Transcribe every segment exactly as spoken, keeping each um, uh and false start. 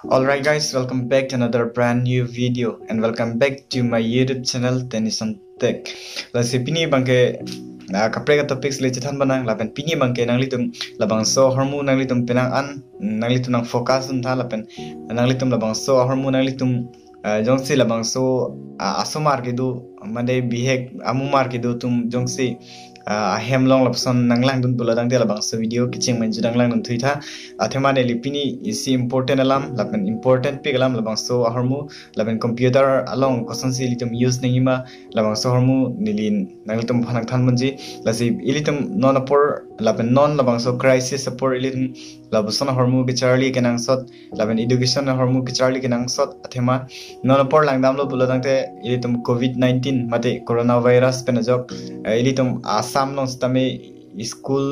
Alright guys, welcome back to another brand new video and welcome back to my YouTube channel Tenison Tech. Lasi pini abangke ah, kaprek a-topics le chethan bang nang, lapen pini abangke nanglitum labangso ahormu nanglitum penang an, nanglitum nang focus un tha lapen nanglitum labangso ahormu nanglitum ah, jongsi labangso ah, asomar kedo mane bihek amumar kedo atum jongsi ah, ahem along lapuson nanglangdun pulo tangte labangso video kecheng menju nanglangdun thuitha. Athema neli pini isi important alam lapen important pik alam labangso ahormu lapen computer along kosonsi ilitum use nangjima labangso ahormu neli nanglitum aphan nangthan ponji. Lasi ilitum non apor lapen non labangso crisis apor ilitum lapuson ahormu kecharli kenangsot lapen education ahormu kecharli kenangsot athema non apor langdamlo pulo tangte ilitum covid nineteen mate coronavirus pen ajok eh, ilitum Assam along sitame school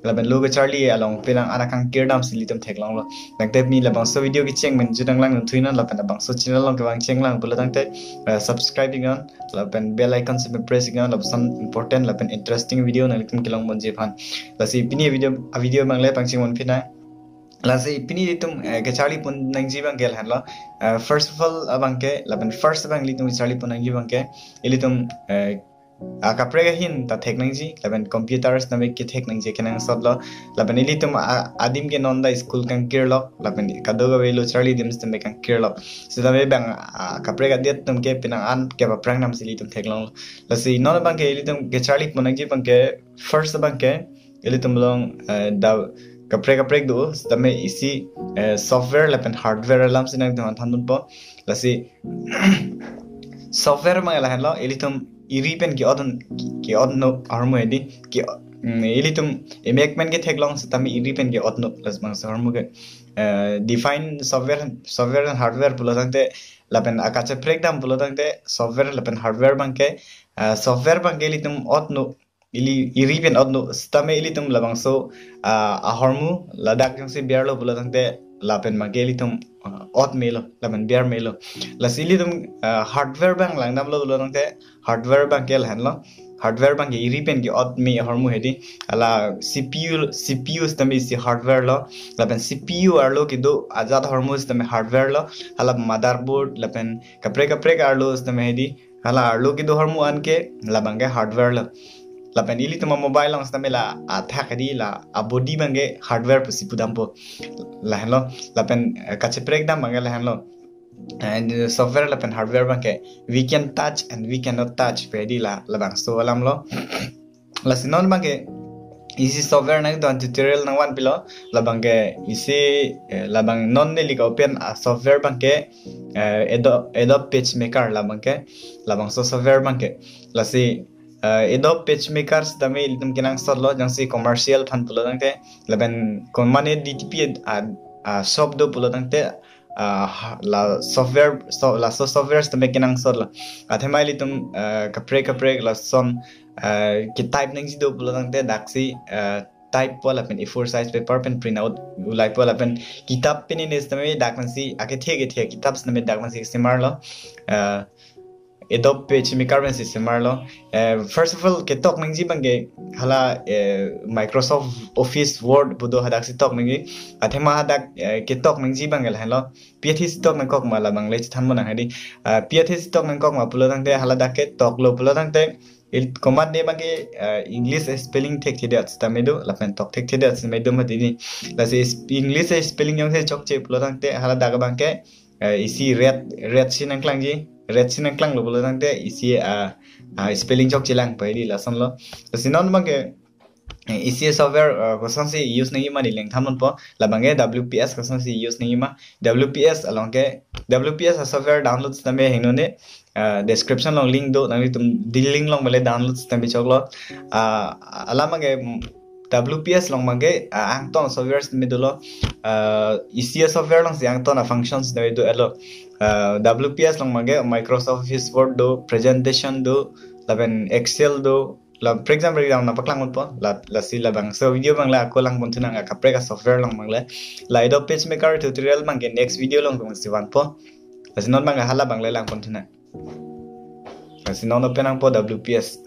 lapen lo kecharli along penang an akangkir damsi ilitum theklonglo. Tangte pini labangso video kecheng menju nanglangdun thuinon lapen labangso channel along kevang chenglang pulo tangte eh, subscribe iknon lapen bell icon si press iknon lapuson important lapen interesting video nanglitum kelong ponji aphan. Lasi pini video a-video abang le pangcheng ponpinang. Lasi pini ilitum eh, kecharli pon nangji abangke lahenlo. Eh, first of all abangke lapen first abang ilitum kecharli pon nangji abangke ilitum eh, ah, kaprek ahin ta thek nangji lapen computer sitame kethek nangji kenangsotlo. Lapen ilitum ah, adim ke non ta school kangkirlo lapen kadokave lo charli adim sitame kangkirlo. Sitame abang ah, kaprek adet atum ke penang an kepaphrang damsi ilitum theklonglo. Lasi non abangke ilitum kecharli pon nangji abangke first abangke ilitum along eh, da kaprek kaprek do sitame isi eh, software lapen hardware alam si nangtum aphan than ponpo. Lasi software abang lahenlo ilitum eri pen ke-ot, ke-otno ahormu hedi ke mm, ilitum emek pen ketheklong sitame eri pen ke-otno labangso ahormu ke eh, define software software and hardware pulo tangte lapen akacheprek dam pulo tangte software lapen hardware abangke eh, software abangke ilitum otno ili eri pen otno sitame ilitum labangso ah, ahormu ladak jongsi biarlo pulo tangte lapen abangke ilitum ah, ot melo lapen biar melo. Lasi ilitum ah, hardware abang langdamlo pulo tangte hardware abangke lahenlo. Hardware abangke eri pen ke-ot me ahormu hedi hala C P U, C P U sitame isi hardware lo lapen C P U arlo kedo ajat ahormu sitame hardware lo hala motherboard lapen kaprek kaprek arlo sitame hedi hala arlo kedo ahormu an ke labangke hardware lo. Lapen ilitum a-mobile along sitame la athak hedi la a-body abangke hardware pusi pudampo lahenlo. Lapen eh, kacheprek dam abangke lahenlo. And uh, software lapen hardware abangke we can touch and we cannot touch pu hedi la labangso alamlo. Lasi non abangke isi software nangdon tutorial nangvanpilo labangke isi eh, labang non neli ka-open a-software abangke eh, Adobe, Adobe PageMaker labangke labangso software abangke. Lasi eh, Adobe PageMaker sitame ilitum kenangsotlo jongsi commercial aphan pulo tangte lapen kon mane D T P a, a shop do pulo tangte ah, ha- la software so laso software sitame kenangsotlo. Athema ilitum ah, kaprek kaprek lason ah, ke-type nangji do pulo tangte daksi ah, type po lapen A four size paper pen print out ulai po lapen kitap pen ini sitame dak nangsi akethe kethe kitap sitame dak nangsi semarlo. Ah, Adobe PageMaker pensi semarlo. Eh, first of all ketok nangji abangke hala eh, Microsoft Office Word pu do hadaksi tok nangji. Athema hadak eh, ketok nangji abangke lahenlo. Pi athisi tok nangkok ma labang le chethan bang nang hedi. Ah, pi athisi tok nangkok ma pulo tangte hala dak ketoklo pulo tangte il- komat ne abangke ah, English spelling thekthedet sitame do lapen tok thekthedet sitame do mati ni. Lasi is- English spelling jongsi chokche pulo tangte hala dak abangke eh, isi red red si nangklangji, red si nangklanglo pulo tangte isi ah, ah, spelling chokchelang pu hedi lasonlo. Lasi non abangke eh, isi software ah, kosonsi use nangjima neli nangthan ponpo labangke W P S kosonsi use nangjima. W P S along ke W P S a-software download sitame hingno ne ah, description along link do nanglitum di link along mele download sitame choklo. Ah, alam abangke mm, W P S along abangke ah, angton software sitame dolo. Ah, isi a-software alongsi angton a-functions sitame do-etlo. Ah, W P S along abangke Microsoft Office Word do, presentation do, lapen Excel do, la for example exam nangpaklang ponpo la lasi labangso video abang le ako lang ponthu nang akaprek a-software along abang le. La Adobe PageMaker tutorial abangke next video along kung si vanpo. Lasi non abangke hala abang le lang ponthu nang. Lasi non open nangpo W P S.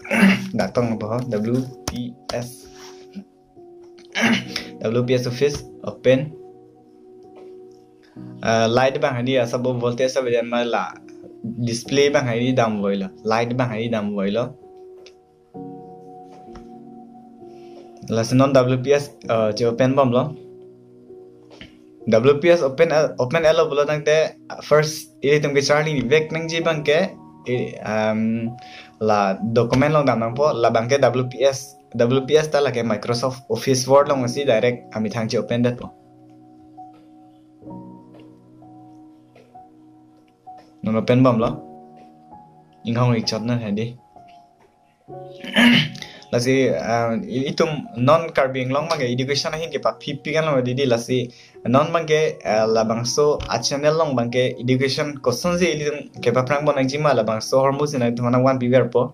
Dak tong po W P S. W P S Office open. Uh, light abang hadi asabo voltage ave jan ma la display abang hadi damvoilo. Light abang hadi damvoilo. Lasi non W P S, uh, che-open bomlo. W P S open, uh, open etlo pulo tangte first ilitum kecharli vek nangji abangke, i-, um, la document along dam nangpo, labangke W P S, W P S ta lake Microsoft Office Word alongsi direct amethang che-open detpo. Non open bomlo. Inghong ikchot na hadi. Lasi, ah, i-, itum non Karbi Anglong abangke education ahin kepaphi pik anlo didi, lasi non abangke, ah, labangso a-channel along abangke education kosonsi ilitum kepaphrang pon nangji ma, labangso ahormu si nangtum aphan nangvanpi verpo.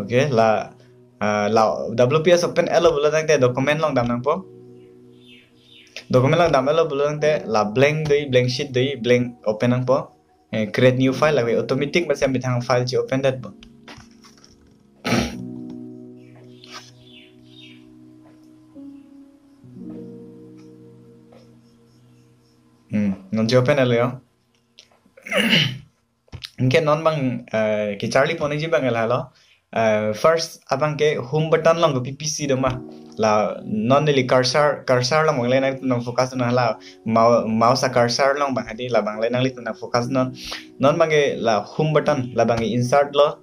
Okay, la, ah, la W P S open etlo pulo tangte document along dam nangpo. Document along dam etlo pulo tangte la blank doji, blank sheet doji, blank open nangpo. Eh, create new file, lake automatic masi amethang file che-open detpo. Hmm, non che-open etlo yo. Anke non abang, eh, kecharli pon nangji abang lahelo. Eh, first abangke home button along kopi pisi doma. La non neli cursor, cursor along abang le nangtum nang focus non, la mou-, mouse a-cursor along abang hadi labang le nanglitum nang focus non. Non abangke la home button, labangke insert lo.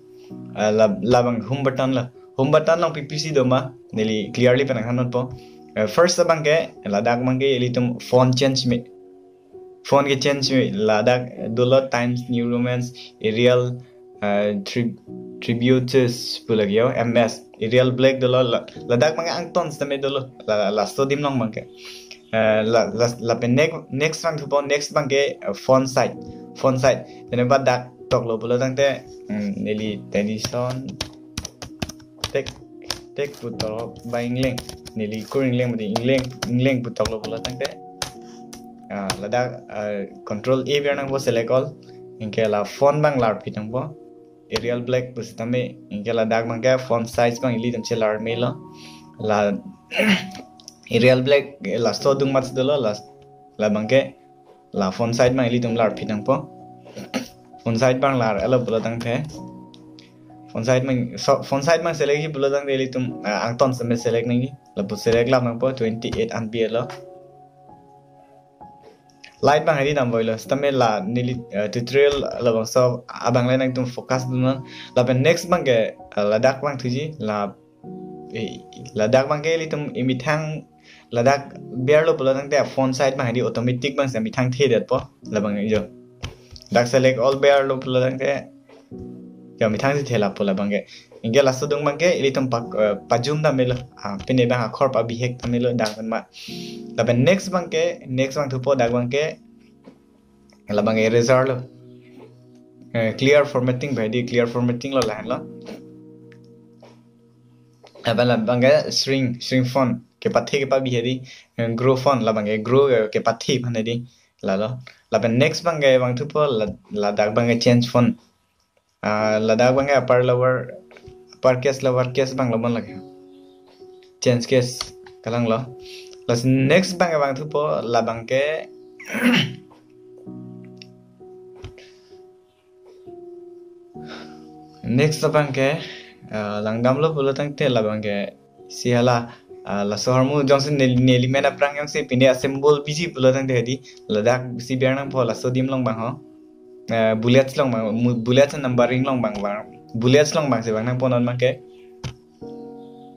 Eh, la, labang home button lo. Home button along pi pisi doma, neli clearly pen nangthan nangpo. Eh, first abangke, ladak abangke ilitum font change me. Font ke change me, ladak dolo Times New Roman, Arial, eh, Tri-, Tributus pu lake yo, M S, Arial Black dolo, la-, ladak abangke angton sitame dolo, la, laso adim along abangke. Eh, la, la, lapen next, next abang thupo, next abangke, eh, font size, font size. Tene ba dak toklo pulo tangte, hmm, neli Tennyson Tech, Tech pu toklo ba Engleng. Neli kur Engleng mati Engleng, Engleng pu toklo pulo tangte. Ah, ladak, ah, control A ber nangpo select all. Anke la font abang larphi nangpo. Arial Black pusitame, anke ladak abangke font size abang ilitum chelar melo. La Arial Black, eh, laso adung mats dolo, la, labangke la font size abang ilitum larphi nangpo. Font size abang lar etlo pulo tangte. Font size abang, so, font size abang select ji pulo tangte ilitum, ah, angton sitame select nangji. Lapu select lap nangpo, twenty-eight an pi etlo. Light abang hadi damvoilo, sitame la neli, eh, tutorial labangso abang le nangtum focus dun non. Lapen next abangke, eh, ladak abang thuji, la, eh, ladak abangke ilitum emethang ladak berlo pulo tangte font size abang hadi automatic abang si methang thedetpo labang jo. Dak select all berlo pulo tangte ya methang si thela po labangke. Anke laso adung abangke ilitum pak, eh, pajum dam melo. Ah, pine abang akhor pabihek dam melo dak ma. Lapen next abangke, next abang thupo dak abangke, labangke eraser lo. Eh, clear formatting pu hadi, clear formatting lo lahenlo. Lapen labangke shrink, shrink font, kepathe kepabi hadi, eh, grow font, labangke grow, eh, kepathe aphan hadi, lalo. Lapen next abangke vangthupo, la, ladak abangke change font. Ah, ladak abangke upper lower, upper case lower case abang lo mon lake. Change case kalanglo. Laso next abangke vangthupo, labangke next abangke, ah, langdamlo pulo tangte labangke si hala, ah, laso ahormu jongsi neli, neli men aphrang jongsi pine a-symbol biji pulo tangte hadi ladak si ber nangpo laso adim along abang ho. Eh, bullets along abang, mu-, bullets numbering along abang vang. Bullets along abang si vang nangpo non abangke.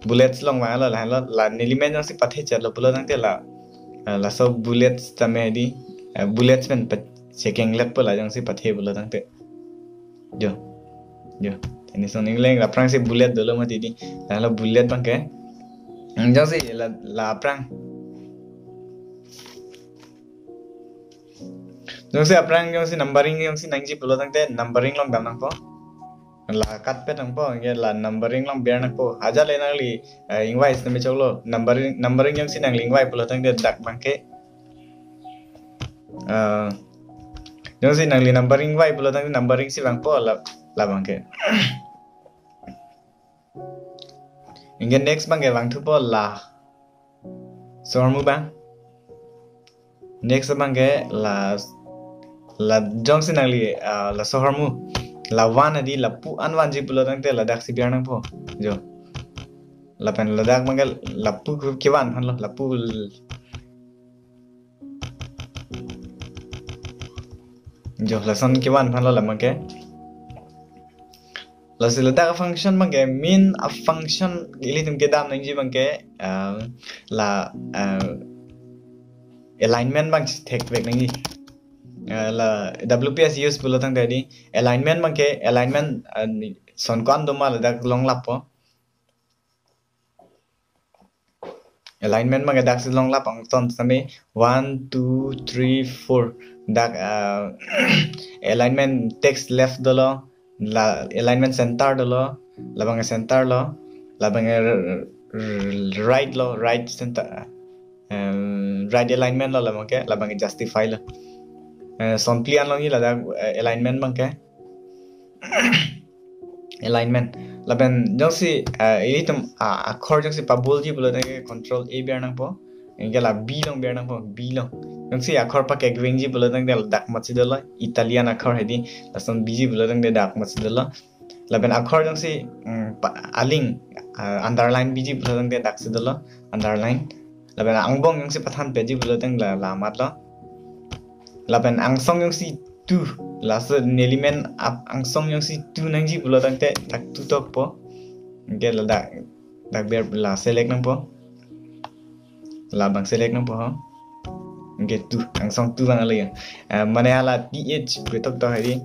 Bullets along vanglo lahenlo, la neli men jongsi pathe chatlo pulo tangte la, eh, laso bullets tame hadi, eh, bullets pen pa checking let po la jongsi pathe pulo tangte. Jo. Jo. Tennyson Engleng aphrangsi bullet dolo mati di. Lahenlo bullet abangke. Hmm, jongsi la, la aphrang. Jongsi aphrang, jongsi numbering, jongsi nangji pulo tangte numbering along dam nangpo. La cut pet nangpo, anke la numbering along ber nangpo. Ajat le nangli, eh, ingvai sitame choklo. Numbering, numbering jongsi nangli ingvai pulo tangte dak abangke. Eh, jongsi nangli numbering ingvai pulo tangte numbering si vangpo la, labangke. Anke next abangke vangthupo la. Sohormu bang. Next abangke la, la jongsi nangli, ah, la sohormu. La van adi lapu an vanji pulo tangte ladak si biar nangpo. Jo. Lapen ladak abangke lapu ke-, kevan aphan lo, lapu l-, jo, lason kevan aphan lo labangke. Lasi ladak a-function abangke, main a-function ilitum kedam nangji abangke, ah, la, ah, alignment abang thekvek nangji. Ah, la W P S use pulo tangte di alignment abangke, alignment, ah, ni son ko-an doma ladak longlappo. Alignment abangke dak si longlap angton sami one, two, three, four. Dak, ah, alignment text left dolo, la alignment center dolo, labangke center lo, labangke r-, r-, right lo, right center, em, right alignment lo labangke, labangke justify lo. Eh, son phli an longji ladak, eh, alignment abangke. Alignment. Lapen jongsi, ah, ilitum, ah, akhor jongsi pabulji pulo tangte control A biar nangpo. Anke la B along biar nangpo, B along. Jongsi akhor pakekvengji pulo tangte ladak amatsi dolo, Italian akhor hedi, lason biji pulo tangte dak amatsi dolo. Lapen akhor jongsi, mm, pa-, aling, ah, underline biji pulo tangte daksi dolo, underline. Lapen angbong jongsi pathan peji pulo tangte la, la amat lo. Lapen angsong jongsi tu, laso nelimen ap-, angsong jongsi tu nangji pulo tangte dak tu tokpo. Anke ladak, dak biar la select nangpo. Labang select nangpo ho. Anke tu, angsong tu abang ale ya. Eh, mane hala T H pu toktok hedi.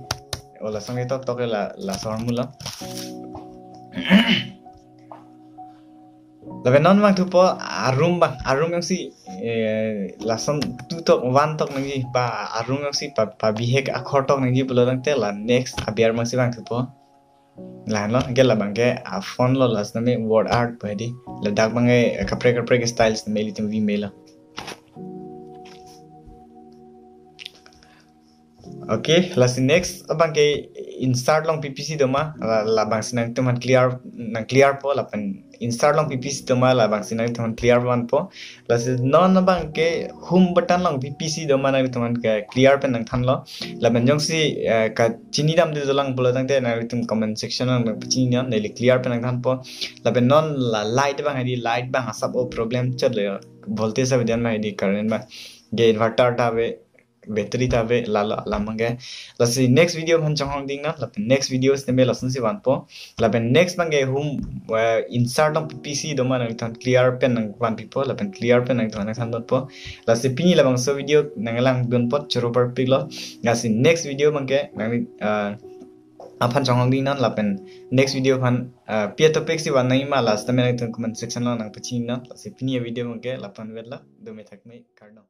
O lason toktok la, la sohormu lo. Lapen non abang thupo arum abang, arum jongsi, eh, lason tu tok, van tok nangji, ba arum jongsi pa, pabihek akhor tok nangji pulo tangte la next abiar abangsi abang thupo. Lahenlo, anke labangke a-font lo, lasi name word art pu hedi. Ladak abangke kaprek kaprek style sitame ilitum vimelo. Okay, lasi next abangke insert along pi pisi doma, la, labangsi nangtumphan clear, nang clear po, lapen insert along pi pisi doma, labangsi nangtumphan clear vanpo. Lasi non abangke home button along pi pisi doma nangtumphan ke clear pen nangthanlo. Lapen jongsi, eh, kachini damde dolang pulo tangte nanglitum comment section along nangpachini non, neli clear pen nangthanpo. Lapen non la light abang hedi, light abang asap o problem chot le, voltage ave, dian abang hedi, current abang. Anke inverter ta ave, battery ta ave, lalo alam abangke. Lasi next video aphan chonghong ding non, lapen next video sitame lasonsi vanpo. Lapen next abangke home, eh, insert along pi pisi doma nangtumphan clear pen nangvanpipo, lapen clear pen nangtumphan nangthanpo. Lasi pini labangso video nanglangdunpo, choro parpiklo. Lasi next video abangke nang, eh, aphan chonghong ding non, lapen next video aphan, eh, pi a-topic si van nangji ma, la sitame nangtum comment section along nangpachini non. Lasi pini a-video abangke la-an vetlo, dome thakme, kardom.